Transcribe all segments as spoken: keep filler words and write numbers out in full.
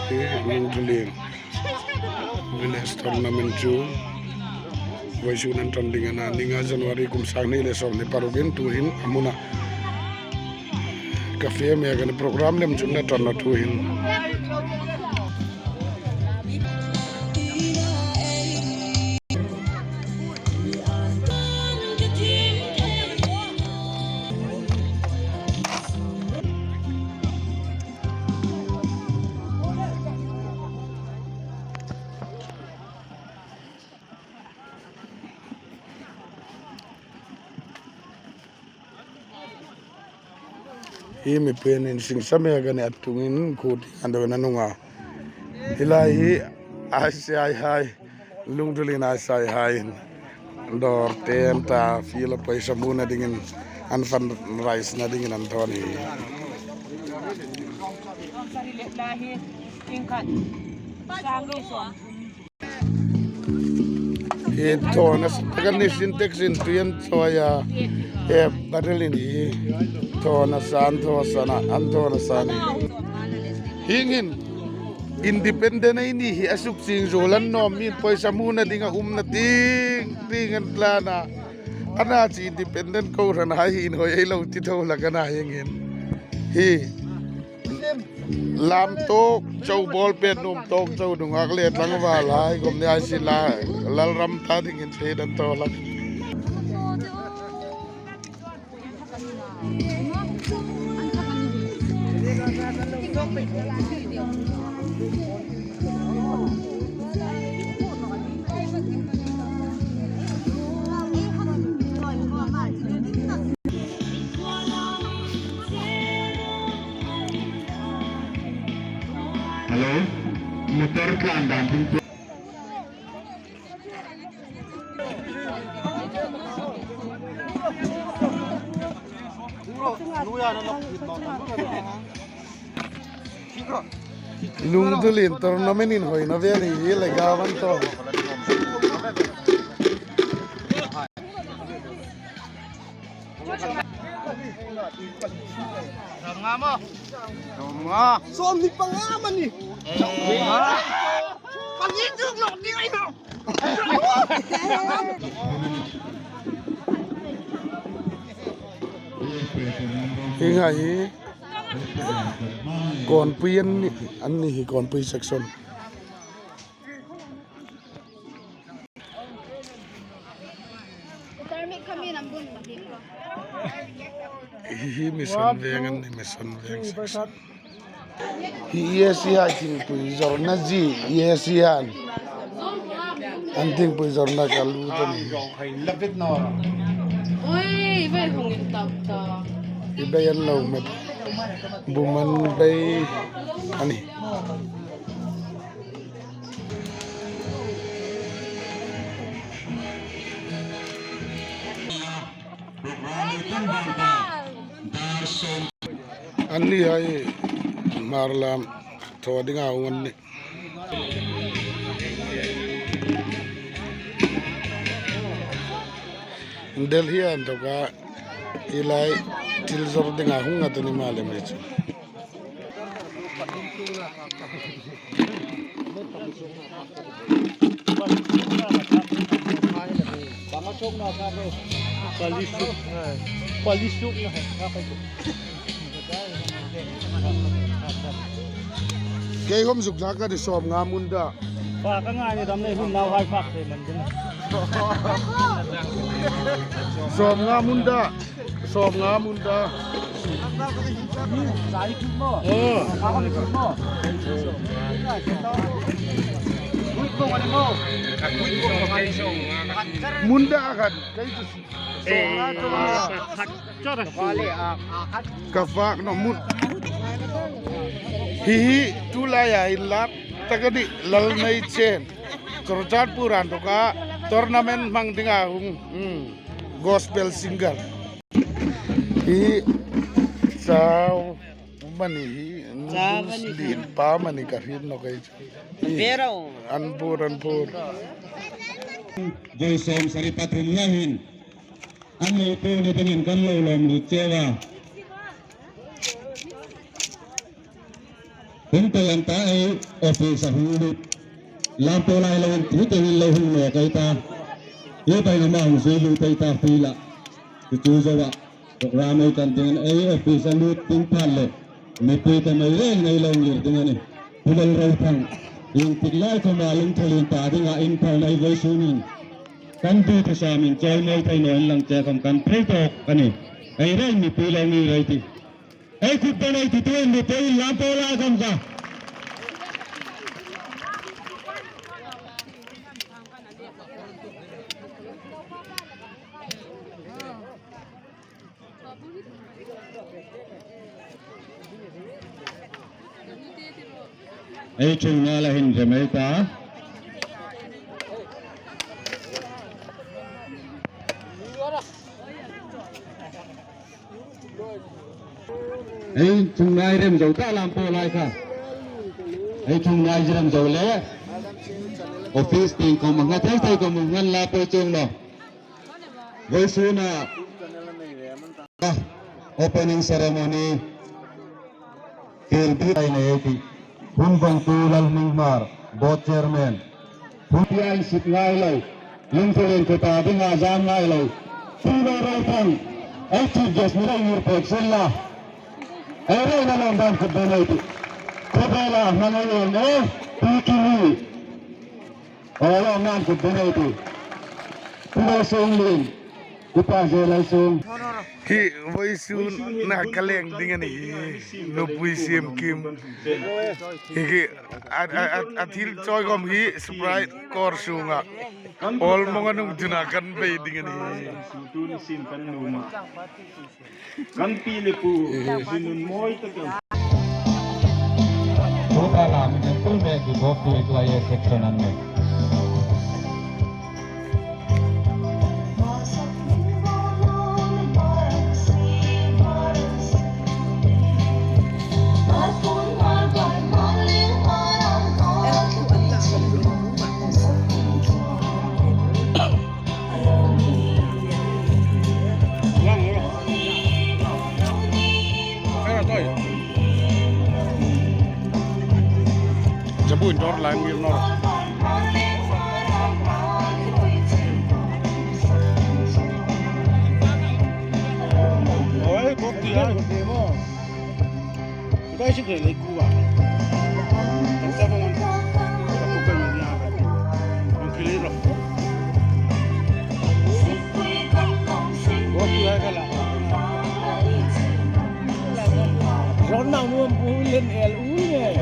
Lungtling Village Tournament chu vawisun an ṭan ding a na, ni nga January kum sang hni le sawmhni parukin tuhin a hmuna cafe mek a ni, program lem chu an ṭan a tuhin. Hi mi pui an insing sa mek a ni, a tungin kut an dawna nunga. Hi lai hi I C I hai, Lungtling I C I hai dawr te an ta, field-a pawisa hmuna dingin, an fundraise-na dingin an thaw a nih. Hi thaw nasa tak a ni, Sintex-in tui an chawi a, e, barrel-in hi thaw nasa, an thaw sa a, an thaw nasa a nih. Hieng hin independent ei ni hi a suk ching zuol a ni naw, mi pawisa hmuna ding a umna tieng tieng an tlan a. A na chu independent kohranhai hi inhawi ei lo ti tho hlak a na hieng hin. Hi lam tawk chau, ball pet nuom tawk chau, nungak le tlangvalhai, khawm ni a, I C I Lalram ta dingin thei dan thaw hlak. Hello, motor tlan dan ding. Lungtling tournament inhawina vel hi le ga van to. Sawmhni panga am a ni? Pali chuk lo ni ai lo. Hi ngai hi Kawnpui an ni, an ni hi Kawnpui section. Hi, hi Mission Veng an ni, Mission Veng section. Hi E A C hai thingpui zawrna zie, E A C hai an thingpui zawrna ka lut a nih. Oi, vai hung in tak tak. I bei an lo met. Buman bei a nih. An ni hai Hmar lam thaw dinga hung an nih. Delhi an tawka hi lai thil zawr dinga hung a ta ni ma le mai chu. Kei hom zuk zak ka di sawmnga mun da. Fak a ngai ni dam nei hun nauhai fak thei man ding. Sawmnga mun da. Sawmnga mun da. Mun da khat. Ka fak naw mun. Hi hi, tu laia inlak tak a nih, Lalneichen. Churachandpur an tawka tournament hmang dinga hung. Hmm. Gospel singer. Hi chau mani hi. Chau mani. Lien pa mani ka hriet naw kei. Hi. An bur, an bur. Voi sawm sari pathum na hin. An lo pe ni dingin kan lo lawm lut cheu a. Hung pei an ta ei office-a hung lut. Lampuolai lo in tu te in lo hung nawk ei ta. Ei bai nama hung zui lut ei ta field-a. Chu chu zoa. Program ei kan ding ei office-a lut ding phan le. Mipui te mai reng nei lo ngir ding a nih. Pu Lalrothang. Ieng tik lai khoma Lungthulien ta dinga inphalna ei vawisun hin kan duthusam inchawimawi thei naw inlang che khom kan phei tawk a nih. Ei reng mipui lo ngir ei tih. Ei khut ben ei ti tuin mipui lampuolai khom kha. Ei ṭhungna la hin rem ei ta. Ei ṭhungna ei rem zo ta lampuolai kha. Ei ṭhungna ei rem zo le. Office tieng khom a nga thei thei khom a ngan la poi chuong naw. Vawisuna opening ceremony. Kel bi ai nei ei tih. Hun vongtu Lalhming Hmar, board chairman. Hun tia insit ngai lo. Lungthulien kuta dinga zam ngai lo. Pu Lalrothang. Ei chief guest mi rei ngir pek sien la. Ei rei na lawm dan khut ben ei tih. Khawvela hmangai em e. Pi Kimi. Aw, lo man khut ben ei tih. Pu Lalsunglien. Upa J. Lalsung. Hi vawisuna ka leng ding a nih. Nupui Siemkim. Hi hi a, a, a, a thil chawi khom hi Sprite kawr sunga. Awlmawng a nung chuna kan bei ding a nih. Kan pi le pu, zinun mawi tak. Tuta la mi kan tul mek hi bawk tu ei tlai e section an mek. Jabu indoor line wir nor. Oi, kok dia. Guys, ini lagi gua. Kan saya mau. Aku kan ini apa? Yang kiri loh. Kok dia kalah? Ron na mu pu len el u ne.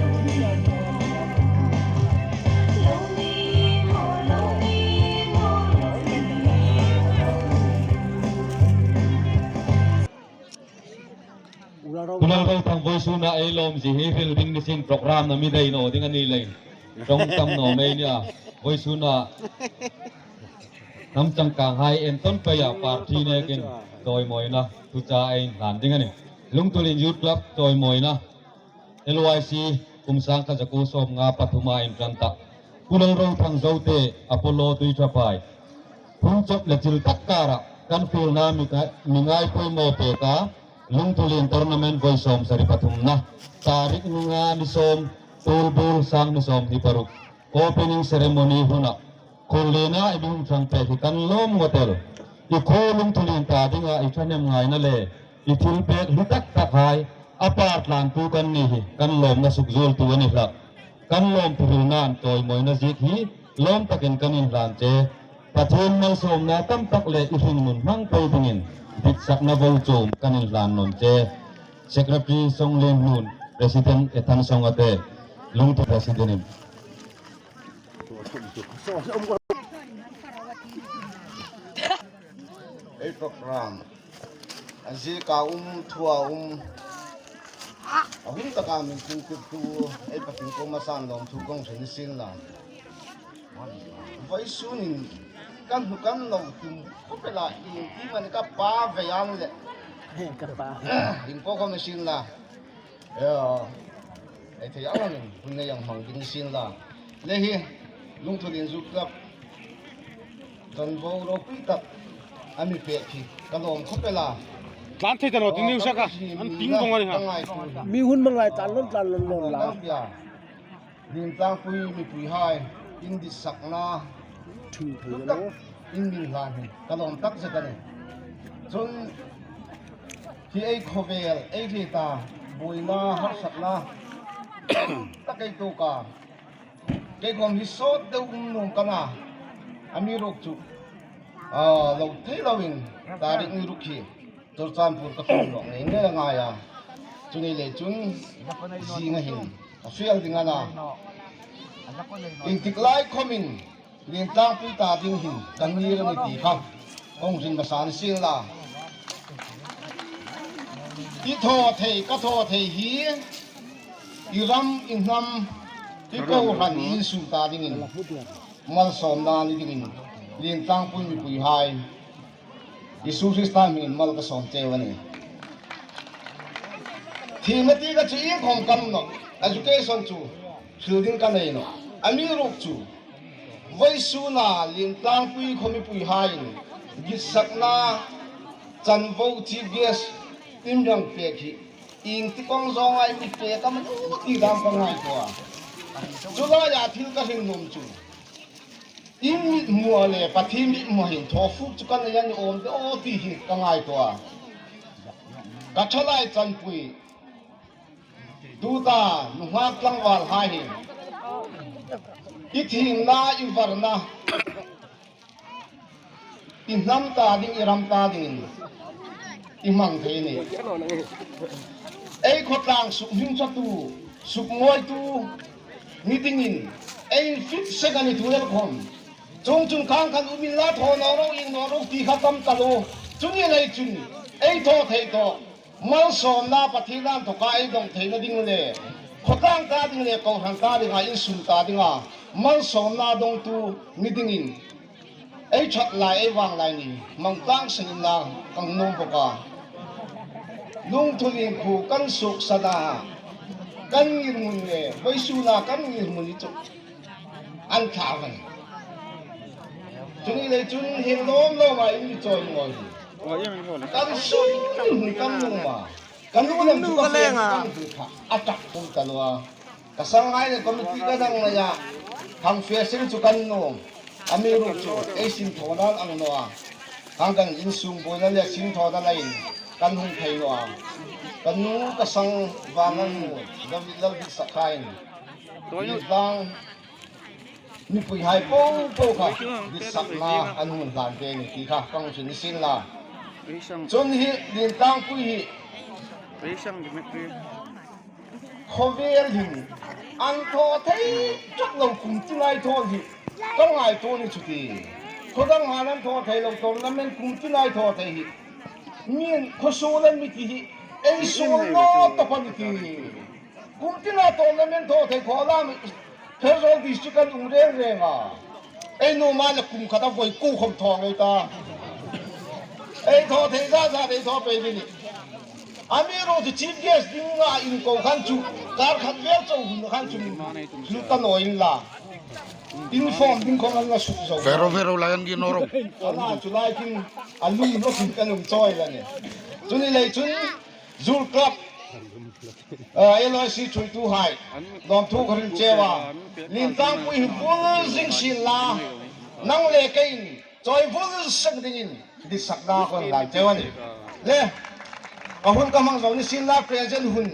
Pu Lalrothang, vawisuna ei lawm zie hi hril ding ni sin program-a mi dai naw ding a ni leiin. Ṭawng tam naw mei nia. Vawisuna hnam changkanghai entawn peia party nekin chawimawina thucha ei inhlan ding a nih. Lungthulien Youth Club chawimawina. L Y C kum sangkhat zakuo sawmnga pathuma inṭan ta. Pu Lalrothang Zote, Apollo Tuiṭhaphai. Phung chawp le chil tak kara kan fielna mi ka, mi ngai poimaw peka. Lungthulien tournament vawi sawmsari pathumna. Tarik nga ni sawm, Tulbul, sang ni sawmhni paruk. Opening ceremony huna. Khuolliena i mi hung ṭhang pek hi kan lawm ngawt el. I khuo Lungthulien ta dinga i ṭhahnem ngaina le i thilpek hlu tak takhai a par tlantu kan ni hi kan lawmna sukzuoltu a ni hlak. Kan lawmthu hrilna an chawimawina ziek hi lawm takin kan inhlan che. Pathien malsawmna tam tak le i hringnun hmang pei dingin ditsakna voichum kan inhlan nawn che. Secretary Songlien Hlun, President Ethan Songate, Lungthulien President-in. Ei program a zieka um, thua um, a hun taka min tlungtirtu ei Pathien kuoma san lawmthu kan hril ni sien la. Vawisun hin kan hnu kan lo tum khawp el a, ieng ti mani ka pa vei an le. Ka pa. Inpawm khawm ni sien la. Ea, ei thei ang angin hun nei ang hmang ding sien la. Le hi, Lungthulien Youth Club tonvo ropui tak a mi pek hi ka lawm khawp el a. Tlan thei ta naw, tin ding saka. An ping vong a ni ha. Mi hun hmangai tlan lon, tlan lon lon la. Lim Tlangpui mipuihai, in ditsakna thu thei lo, in min hlan hi ka lawm tak zet a nih. Chun hi ei khawvel, ei hrieta buoina, harsatna tak ei tuok a. Kei khawm hi sawt deu um nuom ka na, amiruokchu, a, lo thei loin, tarik ni ruk hi Churachandpur ka tlung nawk ngei ngei a ngai a. Chu ni lei chun, zinga hin a fiel ding a na. Iengtik lai khawmin Lim Tlangpui ta ding hin kan ngir a ni ti kha kong hril hmasa ni sien la. I thaw thei, ka thaw thei hi i ram, i hnam, i kohran, i insum ta dingin malsawmna ni dingin Lim Tlangpui mipuihai Isu Krista hmingin mal ka sawm cheu a nih. Thina ti ka chu iengkhawm ka nuom nawh, education chu hril ding ka nei nawh. Amiruokchu, vawisuna Lim Tlangpui khaw mipuihaiin ditsakna chanvo, chief guest, in rang pek hi iengtik kawng zawnga in mi pek am a ni ti dam ka ngaituo a. Chu laia thil ka hril nuom chu, in mithmua le Pathien mithmua hin thaw fuk chu ka nei a ni awm de aw ti hi ka ngaituo a. Ka thalai chanpui, tuta nunghak tlangvalhai hin i thiemna, i varna, i hnam ta ding, i ram ta dingin i hmang thei a nih. Ei khawtlang sukhring chawtu, sukmawitu ni dingin ei infit seng a ni thu el khawm. Chuongchun khang khan um inla, thaw naw ro, ieng naw ro ti kha tam taluo. Chu ni lei chun ei thaw thei tawk malsawmna Pathien inthawka ei dong theina ding le khawtlang ta ding le kohran ta dinga, insum ta dinga malsawmna dongtu ni dingin ei ṭhat lai, ei vang lai ni hmang tlang seng inla ka nuom bawk a. Lungthim khu kan suoksan a, kan ngirhmun le vawisuna kan ngirhmun hi chu an thla a nih. Chu ni lei chun hin lawm lawma in mi chawi ngawi hi kan suk hun kan nuom a. Kan nu lam chu ka fe kan hu kha a tak tum taluo a. Ka sanghai le committee ka dang nei a, hang fe seng chu kan nuom. Amiruokchu ei sinthawna ang naw a, hang kan insum buoina le sinthawna lain kan hung thei naw a. Ka nu ka sang vang an nu, David Lalbitsa khain, Lim Tlang mipuihai po po kha ditsakna an hung hlan ve ni ti kha kong hril ni sien la. Chun hi Lim Tlangpui hi khawvel hin an thaw thei chawk lo kum tina ei thaw hi ka ngaituo ni chu ti. Khaw dang han an thaw thei lo, tournament kum tina ei thaw thei hi. Mien khawsuol an mi ti hi ei suol naw tawp a ni ti. Kum tina tournament thaw thei khaw lam Pherzawl district an um reng reng a. Ei nuom a le kum khata voi kuo khawm thaw ngei ta. Ei thaw thei zat zat ei thaw pei ding a nih. Amiruokchu chief guest dinga inko khan chu kar khat vel chau hun khan chu min hlu ta naw inla, inform ding khawm an la suk zo. Vero, vero, lai an gi naw ro. Ana chu lai kin a lung lo kin kan um chawi la ni. Chu ni lei chun Zul Club, ah, L I C thuoituhai, lawmthu ka hril cheu a. Lim Tlangpui hi bul zing sien la, nang le keiin chawi vul seng dingin ditsakna kan hlan cheu a nih. Le, ka hun ka hmang zo ni sien la, present hun.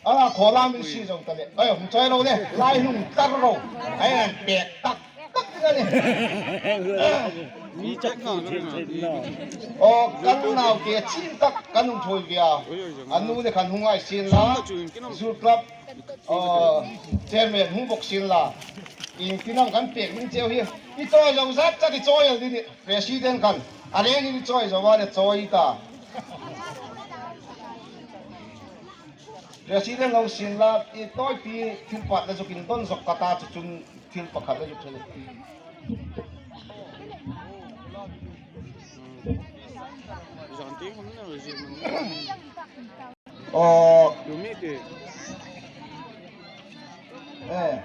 A, khaw lam min sie zo ta le. Ai, hung chawi ro le, lai hnung tar ro. Ai, an pek tak tak ding a nih. Mi chak ki thil thil naw. Aw, kan naute chin tak kan hung thuoi ve a. A nu le khan hung ngai sien la. Zul Club, aw, chairman hung bok sien la. Iengtin am kan pek ding cheu hi. I chawi zo zat tak i chawi el ding a nih. President khan a rengin i chawi zo a le chawi ta. President lo sien la, i tawi pi thil pakhat la zuk indon zok ka ta chu chun thil pakhat la zuk thil. Aw. Eh.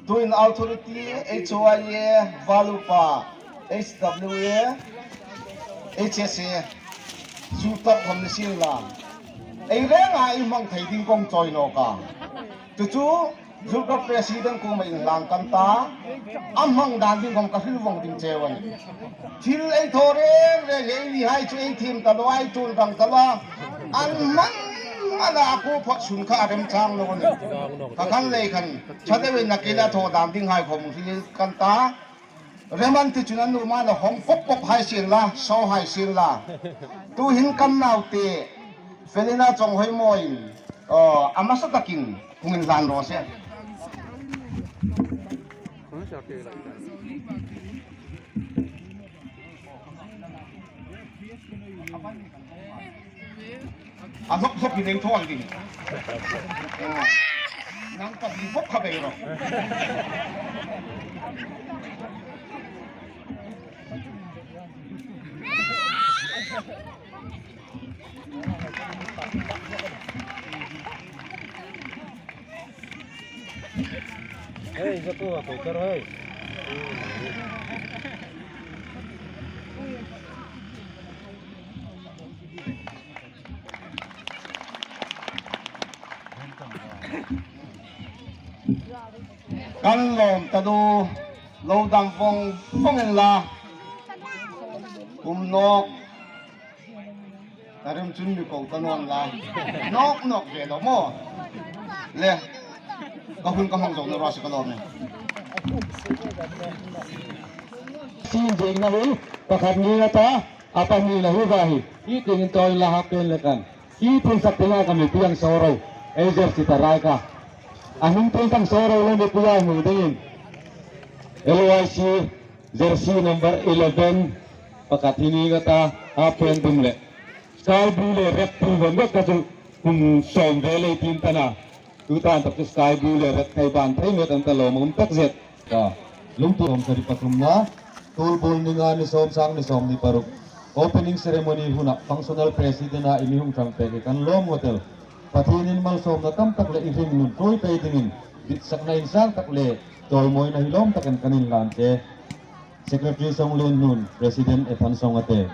Tuin authority, H O I A, Valupa, H W A, H S A. Zuk tak khom ni sien la, ei renga ei hmang thei ding khom chawi nawk a. Chu chu, zuk tak president kuoma inhlan kan ta, a hmang dan ding khom ka hril vong ding cheu a nih. Thil ei thaw reng reng ei ni hai chu ei thiem ta lo, ei chun rang ta lo. An hmang a la ku phawt sun kha a remchang lo a nih. Kha khan lei khan, chate ve na ke la thaw dan ding hai khom hril kan ta. Reman ti chun an nuom a la hawng pawp pawp hai sien la, saw hai sien la. Tuhin kan naute, Felina Chonghoi Mawiin, aw, a hmasa takin hung inhlan raw se. A hlawk hlawk hi deng thaw ang ding. Nang ka bi hlawk kha bei ro. Hei, za tu a ko kar hei. Kan lawm ta du, lo dam vong vong inla. Kum nawk. Ka rim chun mi ko ta naw inla. Nawk nawk ve lo maw. Le. Ka hun ka hmang zo naw raw se ka lawm e. Sin jing na hi, pakhat ni na ta. A pahni la hi va hi, hi tieng in chawi la hak pen le kan. Hi tieng sak tieng a ka mi piang saw ro. Ei jersey ta rai ka. A hung tieng tang saw ro le mi piang hmu dingin. L Y C jersey number eleven. Pakhat hi ni ka ta, half pant dum le. Sky blue le red pink vawm bek ka chu kum sawm ve lei tin ta na. Tuta tak chu sky blue le red thei ban thei met an ta lawm um tak zet. Ka lungtu lawm sari pathumna, Tulbul ni nga ni sawm sang ni sawmhni paruk. Opening ceremony huna functional president a i mi hung ṭhang pek hi kan lawm ngawt el. Pathienin malsawmna tam tak le i hringnun ṭhuoi pei dingin ditsakna insang tak le chawimawina hi lawm takin kan inhlan che. Secretary Songlenhnun, President Ethan Songate.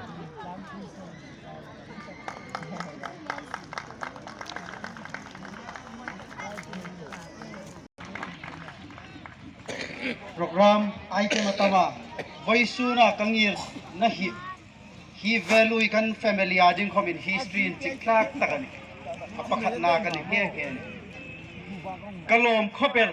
Program item a tam a, vawisuna ka ngirna hi, hi value kan family a ding khomin history inchik tlak tak a nih. A pakhatna ka ni ke ke a nih. Ka lawm khawp el.